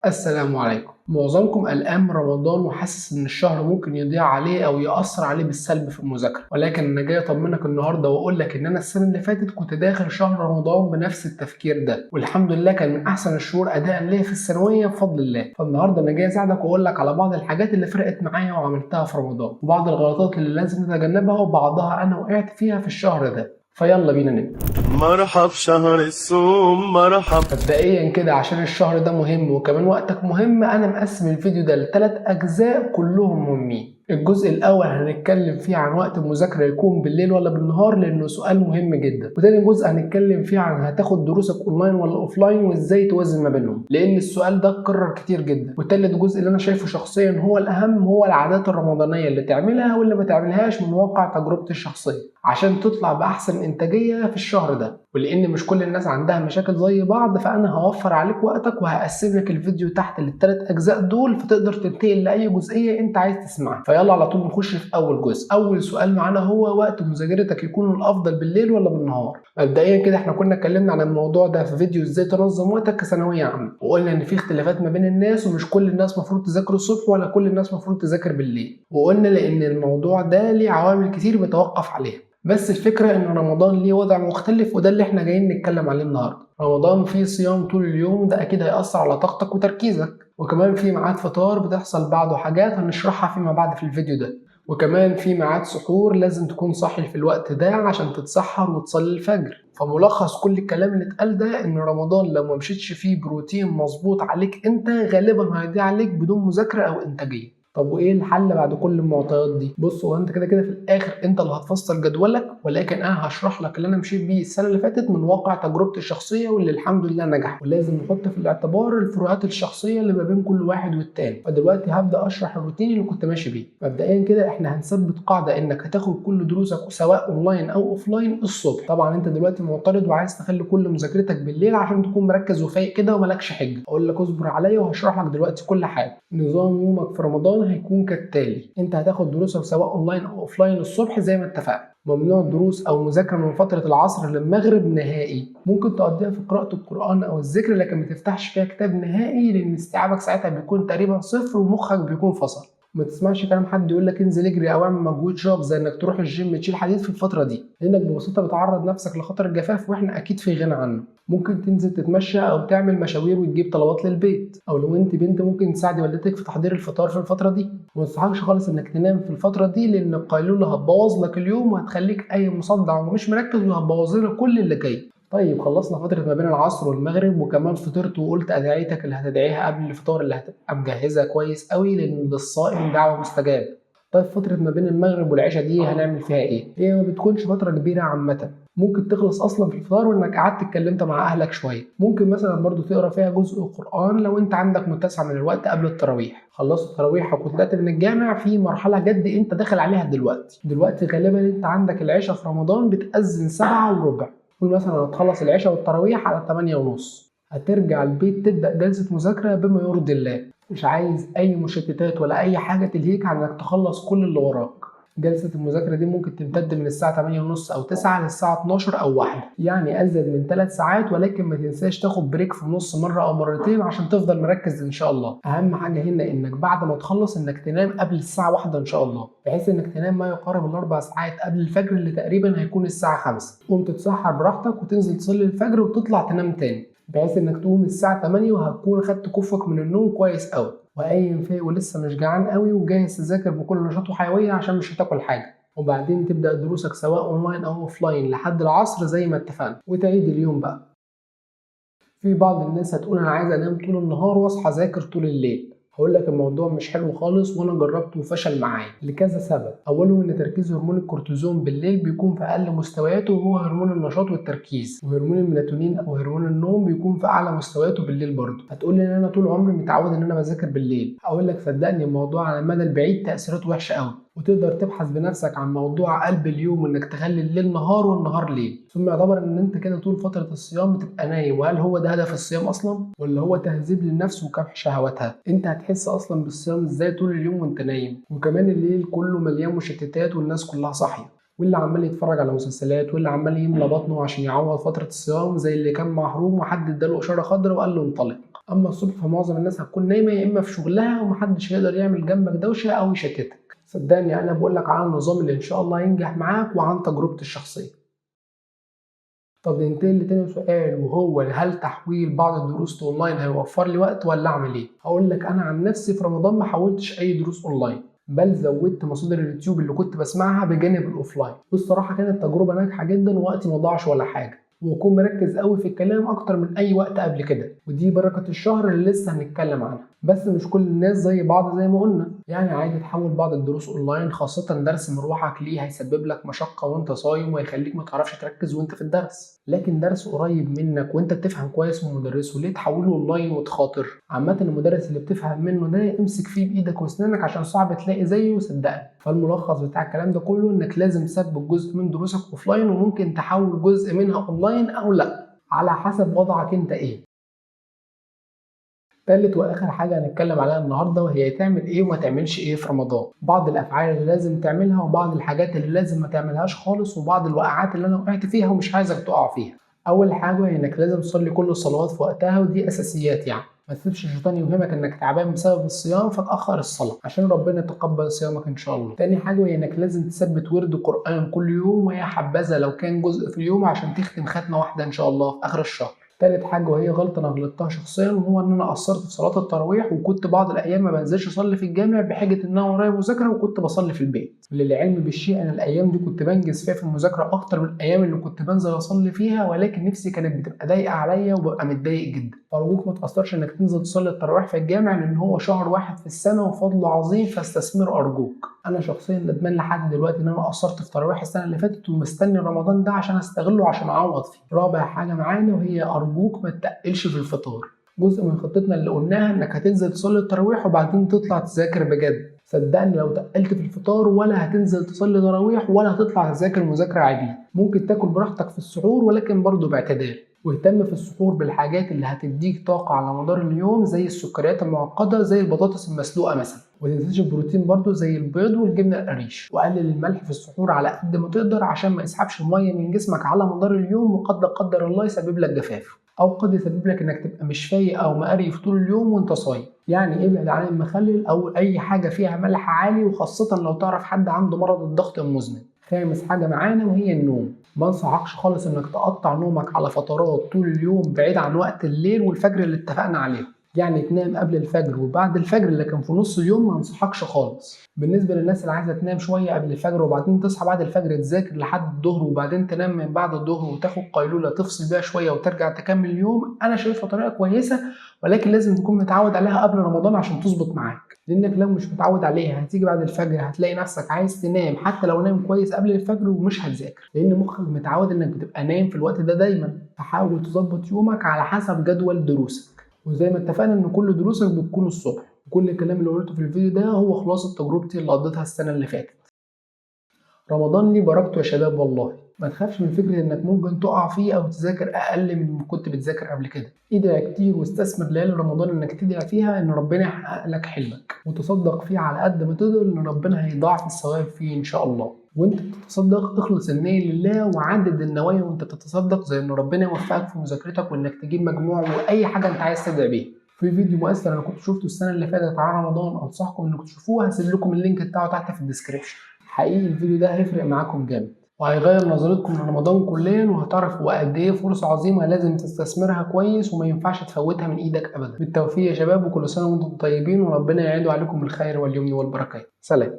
السلام عليكم. معظمكم قلقان من رمضان وحاسس ان الشهر ممكن يضيع عليه او يأثر عليه بالسلب في المذاكرة، ولكن انا جاي اطمنك النهارده واقول لك ان انا السنة اللي فاتت كنت داخل شهر رمضان بنفس التفكير ده، والحمد لله كان من احسن الشهور اداء ليا في الثانوية بفضل الله. فالنهارده انا جاي اساعدك واقول لك على بعض الحاجات اللي فرقت معايا وعملتها في رمضان، وبعض الغلطات اللي لازم نتجنبها وبعضها انا وقعت فيها في الشهر ده. فيلا بينا نبدأ. مرحب شهر الصوم مرحب. مبدئيا كده عشان الشهر ده مهم وكمان وقتك مهم، انا مقسم الفيديو ده لثلاث اجزاء كلهم مهمين. الجزء الاول هنتكلم فيه عن وقت المذاكرة يكون بالليل ولا بالنهار لانه سؤال مهم جدا، وتاني جزء هنتكلم فيه عن هتاخد دروسك اونلاين ولا offline وازاي توازن ما بينهم لان السؤال ده اتكرر كتير جدا، وتالت جزء اللي انا شايفه شخصيا هو الاهم هو العادات الرمضانية اللي تعملها واللي ما تعملهاش من واقع تجربتي الشخصية عشان تطلع باحسن انتاجية في الشهر ده. ولان مش كل الناس عندها مشاكل زي بعض، فانا هوفر عليك وقتك وهقسم لك الفيديو تحت للثلاث اجزاء دول فتقدر تنتقل لاي جزئية انت عايز تسمعها. فيلا على طول نخش في اول جزء. اول سؤال معانا هو وقت مذاكرتك يكون الافضل بالليل ولا بالنهار؟ مبدئيا كده احنا كنا اتكلمنا عن الموضوع ده في فيديو ازاي تنظم وقتك كثانويه عامة، وقلنا ان في اختلافات ما بين الناس ومش كل الناس مفروض تذاكر الصبح ولا كل الناس مفروض تذاكر بالليل، وقلنا لان الموضوع ده ليه عوامل كتير بيتوقف عليها. بس الفكرة إن رمضان ليه وضع مختلف وده اللي إحنا جايين نتكلم عليه النهاردة. رمضان فيه صيام طول اليوم، ده أكيد هيأثر على طاقتك وتركيزك، وكمان في ميعاد فطار بتحصل بعده حاجات هنشرحها فيما بعد في الفيديو ده، وكمان في ميعاد سحور لازم تكون صاحي في الوقت ده عشان تتسحر وتصلي الفجر. فملخص كل الكلام اللي اتقال ده إن رمضان لو ما مشيتش فيه بروتين مظبوط عليك أنت غالبا هيضيع عليك بدون مذاكرة أو إنتاجية. طب وايه الحل بعد كل المعطيات دي؟ بص، هو انت كده كده في الاخر انت اللي هتفصل جدولك، ولكن انا هشرح لك اللي انا مشيت بيه السنة اللي فاتت من واقع تجربتي الشخصية واللي الحمد لله نجح، ولازم نحط في الاعتبار الفروقات الشخصية اللي ما بين كل واحد والتاني. فدلوقتي هبدا اشرح الروتين اللي كنت ماشي بيه. مبدئيا كده احنا هنثبت قاعدة انك هتاخد كل دروسك سواء اونلاين او offline الصبح. طبعا انت دلوقتي معترض وعايز تخلي كل مذاكرتك بالليل عشان تكون مركز وفايق كده ومالكش حجه، اقول لك اصبر عليا وهشرح لك دلوقتي كل حاجة. نظام يومك في رمضان هيكون كالتالي: انت هتاخد دروسك سواء اونلاين او offline الصبح زي ما اتفقنا، ممنوع دروس او مذاكرة من فترة العصر للمغرب نهائي، ممكن تقضيها في قراءة القران او الذكر لكن ما تفتحش فيها كتاب نهائي لان استيعابك ساعتها بيكون تقريبا صفر ومخك بيكون فصل. ما تسمعش كلام حد يقول لك انزل اجري او اعمل مجهود شاق زي انك تروح الجيم تشيل حديد في الفترة دي، لانك ببساطة بتعرض نفسك لخطر الجفاف واحنا اكيد في غنى عنه. ممكن تنزل تتمشى او تعمل مشاوير وتجيب طلبات للبيت، او لو انت بنت ممكن تساعدي والدتك في تحضير الفطار في الفترة دي. وما انصحكش خالص انك تنام في الفترة دي لان القيلوله هتبوظ لك اليوم وهتخليك اي مصدع ومش مركز وهتبوظ لك كل اللي جاي. طيب خلصنا فترة ما بين العصر والمغرب، وكمان فطرت وقلت أدعيتك اللي هتدعيها قبل الفطار اللي هتبقى مجهزة كويس قوي لأن للصائم دعوة مستجابة. طيب فترة ما بين المغرب والعشاء دي هنعمل فيها إيه؟ هي ما بتكونش فترة كبيرة عامة، ممكن تخلص أصلا في الفطار وإنك قعدت اتكلمت مع أهلك شوية، ممكن مثلا برضو تقرا فيها جزء قرآن لو أنت عندك متسع من الوقت قبل التراويح. خلصت التراويح وطلعت من الجامع في مرحلة جد أنت داخل عليها دلوقتي. دلوقتي غالبا أنت عندك العشاء في رمضان بتأذن 7:15، قول مثلا هتخلص العشاء والتراويح على 8:30، هترجع البيت تبدأ جلسة مذاكرة بما يرضي الله، مش عايز أي مشتتات ولا أي حاجة تلهيك عن إنك تخلص كل اللي وراك. جلسة المذاكرة دي ممكن تمتد من الساعة 8:30 أو 9 للساعة 12 أو 1، يعني أزيد من 3 ساعات، ولكن ما تنساش تاخد break في النص مرة أو مرتين عشان تفضل مركز إن شاء الله. أهم حاجة هنا إنك بعد ما تخلص إنك تنام قبل الساعة 1 إن شاء الله، بحيث إنك تنام ما يقارب ال4 ساعات قبل الفجر اللي تقريبا هيكون الساعة 5. تقوم تتسحر براحتك وتنزل تصلي الفجر وتطلع تنام تاني، بحيث إنك تقوم الساعة 8 وهتكون خدت كفك من النوم كويس أوي، وقايم فايق ولسه مش جعان قوي وجاهز تذاكر بكل نشاط وحيوية عشان مش هتاكل حاجة. وبعدين تبدأ دروسك سواء اونلاين او offline لحد العصر زي ما اتفقنا، وتعيد اليوم بقى. في بعض الناس هتقول انا عايز انام طول النهار واصحى اذاكر طول الليل. هقول لك الموضوع مش حلو خالص وانا جربته وفشل معايا لكذا سبب. اولهم ان تركيز هرمون الكورتيزون بالليل بيكون في اقل مستوياته وهو هرمون النشاط والتركيز، وهرمون الميلاتونين او هرمون النوم بيكون في اعلى مستوياته بالليل برضه. هتقول لي ان انا طول عمري متعود ان انا بذاكر بالليل، هقول لك صدقني الموضوع على المدى البعيد تاثيراته وحشة قوي، وتقدر تبحث بنفسك عن موضوع قلب اليوم وانك تخلي الليل نهار والنهار ليل. ثم يعتبر ان انت كده طول فترة الصيام بتبقى نايم، وهل هو ده هدف الصيام اصلا ولا هو تهذيب للنفس وكبح شهواتها؟ انت هتحس اصلا بالصيام ازاي طول اليوم وانت نايم؟ وكمان الليل كله مليان مشتتات والناس كلها صاحية، واللي عمال يتفرج على مسلسلات، واللي عمال يملى بطنه عشان يعوض فترة الصيام زي اللي كان محروم وحد اداله إشارة خضراء وقال له انطلق. اما الصبح فمعظم الناس هتكون نايمة يا اما في شغلها، ومحدش هيقدر يعمل جنبك دوشه او يشتتك. صدقني انا بقول لك على النظام اللي ان شاء الله ينجح معاك وعن تجربتي الشخصية. طب ننتقل لتاني سؤال، وهو هل تحويل بعض الدروس اونلاين هيوفر لي وقت ولا اعمل ايه؟ هقول لك انا عن نفسي في رمضان ما حولتش اي دروس اونلاين، بل زودت مصادر اليوتيوب اللي كنت بسمعها بجانب ال offline، والصراحة كانت تجربه ناجحة جدا ووقتي ما ضاعش ولا حاجة، وأكون مركز قوي في الكلام اكتر من اي وقت قبل كده، ودي بركة الشهر اللي لسه هنتكلم عنها. بس مش كل الناس زي بعض زي ما قلنا، يعني عادي تحول بعض الدروس اونلاين، خاصة درس مروحك ليه هيسبب لك مشقة وانت صايم وهيخليك ما تعرفش تركز وانت في الدرس، لكن درس قريب منك وانت بتفهم كويس من مدرسه ليه تحوله اونلاين وتخاطر؟ عامة المدرس اللي بتفهم منه ده امسك فيه بايدك واسنانك عشان صعب تلاقي زيه صدقني. فالملخص بتاع الكلام ده كله انك لازم تثبت جزء من دروسك offline، وممكن تحول جزء منها اونلاين او لا على حسب وضعك انت ايه. تالت واخر حاجة هنتكلم عليها النهارده وهي تعمل ايه وما تعملش ايه في رمضان، بعض الافعال اللي لازم تعملها وبعض الحاجات اللي لازم ما تعملهاش خالص، وبعض الوقعات اللي انا وقعت فيها ومش عايزك تقع فيها. اول حاجة هي انك لازم تصلي كل الصلوات في وقتها، ودي اساسيات يعني، ما تسيبش الشيطان يوهمك انك تعبان بسبب الصيام فتاخر الصلاة عشان ربنا يتقبل صيامك ان شاء الله. تاني حاجة هي انك لازم تثبت ورد قران كل يوم، ويا حبذا لو كان جزء في اليوم عشان تختم ختمه واحدة ان شاء الله في اخر الشهر. تالت حاجة وهي غلطة أنا غلطتها شخصيا، وهو إن أنا قصرت في صلاة التراويح، وكنت بعض الأيام ما بنزلش أصلي في الجامع بحجة إن أنا ورايا مذاكرة وكنت بصلي في البيت. للعلم بالشيء أنا الأيام دي كنت بنجز فيها في المذاكرة أكتر من الأيام اللي كنت بنزل أصلي فيها، ولكن نفسي كانت بتبقى ضايقة عليا وببقى متضايق جدا. فأرجوك ما تقصرش إنك تنزل تصلي التراويح في الجامع، لأن هو شهر واحد في السنة وفضله عظيم، فاستثمره أرجوك. أنا شخصيا ندمان لحد دلوقتي إن أنا قصرت في تراويح السنة اللي فاتت، ومستني رمضان ده عشان أستغله عشان أعوض فيه. رابع حاجة معانا وهي أرجوك ما تتقلش في الفطار. جزء من خطتنا اللي قلناها إنك هتنزل تصلي التراويح وبعدين تطلع تذاكر بجد. صدقني لو تقلت في الفطار ولا هتنزل تصلي تراويح ولا هتطلع تذاكر مذاكرة عادية. ممكن تاكل براحتك في السحور ولكن برضه باعتدال، واهتم في السحور بالحاجات اللي هتديك طاقة على مدار اليوم زي السكريات المعقدة زي البطاطس المسلوقة مثلا، ومتنساش البروتين برضو زي البيض والجبنة القريش، وقلل الملح في السحور على قد ما تقدر عشان ما يسحبش المية من جسمك على مدار اليوم، وقد لا قدر الله يسبب لك جفاف، أو قد يسبب لك إنك تبقى مش فايق أو مقريف طول اليوم وأنت صايم. يعني ابعد عن المخلل أو أي حاجة فيها ملح عالي، وخاصة لو تعرف حد عنده مرض الضغط المزمن. خامس حاجة معانا وهي النوم. ما انصحكش خالص انك تقطع نومك على فترات طول اليوم بعيد عن وقت الليل والفجر اللي اتفقنا عليه، يعني تنام قبل الفجر وبعد الفجر، لكن في نص اليوم ما انصحكش خالص. بالنسبة للناس اللي عايزة تنام شوية قبل الفجر وبعدين تصحى بعد الفجر تذاكر لحد الظهر وبعدين تنام من بعد الظهر وتاخد قيلولة تفصل بيها شوية وترجع تكمل اليوم، أنا شايفها طريقة كويسة، ولكن لازم تكون متعود عليها قبل رمضان عشان تظبط معاك، لانك لو مش متعود عليها هتيجي بعد الفجر هتلاقي نفسك عايز تنام حتى لو نام كويس قبل الفجر ومش هتذاكر، لان مخك متعود انك بتبقى نايم في الوقت ده دايما. فحاول تظبط يومك على حسب جدول دروسك، وزي ما اتفقنا ان كل دروسك بتكون الصبح. وكل الكلام اللي قلته في الفيديو ده هو خلاصة تجربتي اللي قضيتها السنة اللي فاتت. رمضان ليه بركته يا شباب والله، ما تخافش من فكرة انك ممكن تقع فيه او تذاكر اقل من ما كنت بتذاكر قبل كده. ادعي كتير واستثمر ليالي رمضان انك تدعي فيها ان ربنا يحقق لك حلمك، وتصدق فيه على قد ما تقدر ان ربنا هيضاعف الثواب فيه ان شاء الله. وانت بتتصدق اخلص النية لله وعدد النوايا وانت بتتصدق، زي ان ربنا يوفقك في مذاكرتك وانك تجيب مجموع واي حاجة انت عايز تدعي بيها. في فيديو مؤثر انا كنت شفته السنة اللي فاتت على رمضان، انصحكم انكم تشوفوه، هسيب لكم ال link بتاعه تحت في ال description. حقيقي الفيديو ده هيفرق معاكم جامد وهيغير نظرتكم لرمضان كليا، وهتعرف هو قد ايه فرصة عظيمة لازم تستثمرها كويس وما ينفعش تفوتها من ايدك ابدا. بالتوفيق يا شباب، وكل سنة وانتم طيبين، وربنا يعيد عليكم الخير واليمن والبركات. سلام.